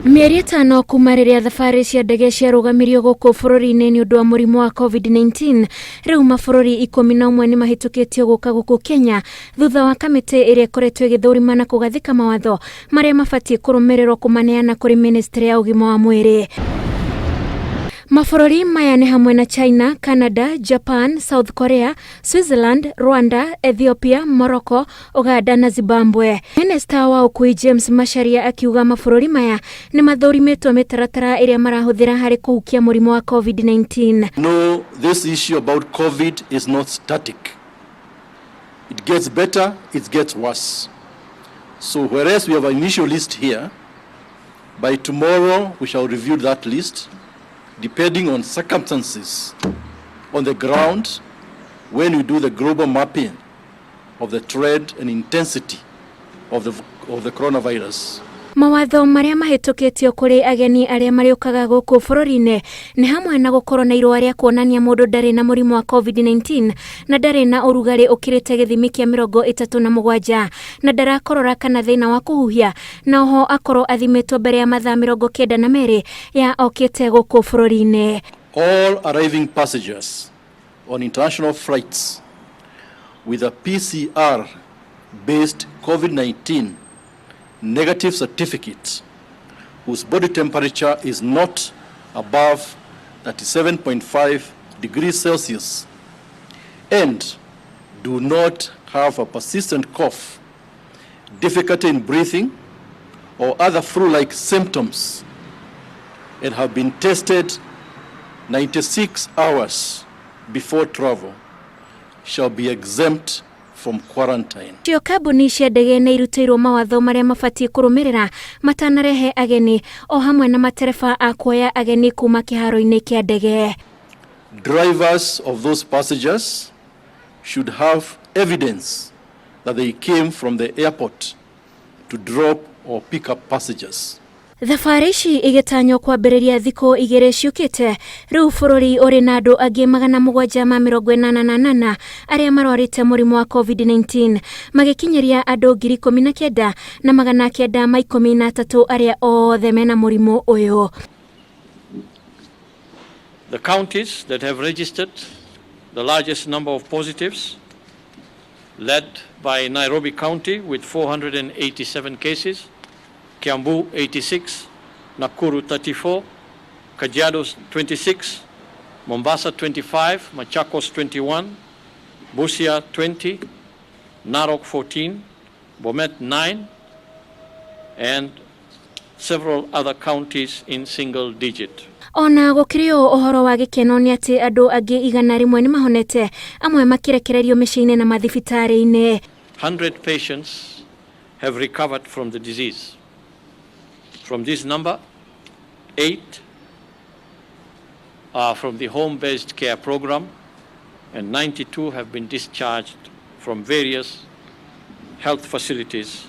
Mĩeri ĩtano kuma rĩrĩa thabarĩ cia ndege ciarũgamirio gũkũ bũrũri-inĩ nĩ ũndũ wa mũrimũ wa COVID-19, rĩu mabũrũri 11 nĩ mahĩtũkĩtio gũka gũkũ Kenya thutha wa kamĩtĩ ĩrĩa ĩkoretwo ĩgĩthũrima na kũgathĩka mawatho marĩa mabatiĩ kũrũmĩrĩrwo kũmaneana kũrĩ ministry ya ũgima wa mwĩrĩ. Mabũrũri maya nĩ hamwe na China, Canada, Japan, South Korea, Switzerland, Rwanda, Ethiopia, Morocco, Uganda na Zimbabwe. Minista wa ũkui James Macharia akiuga mabũrũri maya nĩ mathũrimĩtwo mĩtaratara ĩrĩa marahũthĩra harĩ kũhukia mũrimũ wa COVID-19. No, this issue about COVID is not static. It gets better, it gets worse. So whereas we have an initial list here, by tomorrow we shall review that list, depending on circumstances on the ground when we do the global mapping of the trend and intensity of the coronavirus. Mawatho marĩa mahĩtũkĩtio kũrĩ ageni arĩa marĩũkaga gũkũ bũrũri-inĩ nĩ hamwe na gũkorwo na irũa rĩa kuonania mũndũ ndarĩ na mũrimũ wa COVID-19 na ndarĩ na ũrugarĩ ũkĩrĩte gĩthimi kĩa 37 na ndarakorora kana thĩna wa kũhuhia, na oho akorwo athimĩtwo mbere ya mathaa 92 ya okĩte gũkũ bũrũri-inĩ. All arriving passengers on international flights with a PCR-based COVID-19 negative certificate whose body temperature is not above 37.5 degrees Celsius and do not have a persistent cough, difficulty in breathing, or other flu-like symptoms, and have been tested 96 hours before travel, shall be exempt from quarantine. Cio kambuni cia ndege nĩ irutĩirwo mawatho marĩa mabatiĩ kũrũmĩrĩra matanarehe ageni, o hamwe na matereba a kuoya ageni kuma kĩharo-inĩ kĩa ndege. Drivers of those passengers should have evidence that they came from the airport to drop or pick up passengers. Thabarĩ ici igĩtanywo kwambĩrĩria thikũ 2 ciũkĩte. Rĩu bũrũri ũrĩ na andũ angĩ 788 arĩa marwarĩte mũrimũ wa COVID-19, magĩkinyĩria andũ 19,913 arĩa othe mena mũrimũ ũyũ. The counties that have registered the largest number of positives, led by Nairobi County with 487 cases, Kiambu 86, Nakuru 34, Kajiado 26, Mombasa 25, Machakos 21, Busia 20, Narok 14, Bomet 9, and several other counties in single digit. Ona gũkĩrĩ ũũ, ũhoro wa gĩkeno nĩ atĩ andũ angĩ 100 nĩ mahonete, amwe makĩrekererio mĩciĩ-inĩ na mathibitarĩ-inĩ. 100 patients have recovered from the disease. From this number, 8 are from the home-based care program and 92 have been discharged from various health facilities,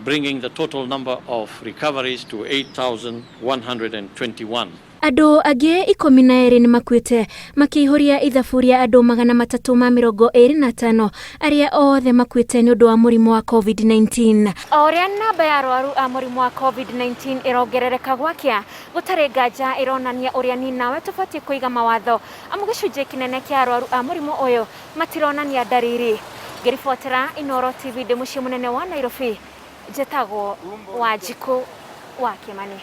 bringing the total number of recoveries to 8,121. Andũ angĩ 12 nĩ makuĩte, makĩihũria ithabu rĩa andũ 325 arĩa othe makuĩte nĩ ũndũ wa mũrimũ wa COVID-19. O ũrĩa namba ya arwaru a mũrimũ wa COVID-19 ĩrongerereka gwakĩa, gũtarĩ nganja ĩronania ũrĩa ni nawe tũbatiĩ kũiga mawatho, amu gĩcunjĩ kĩnene kĩa arwaru a mũrimũ ũyũ matironania ndariri. Ngĩribotera Inooro TV ndĩ mũciĩ mũnene wa Nairobi, njĩtagwo Wanjikũ wa Kĩmani.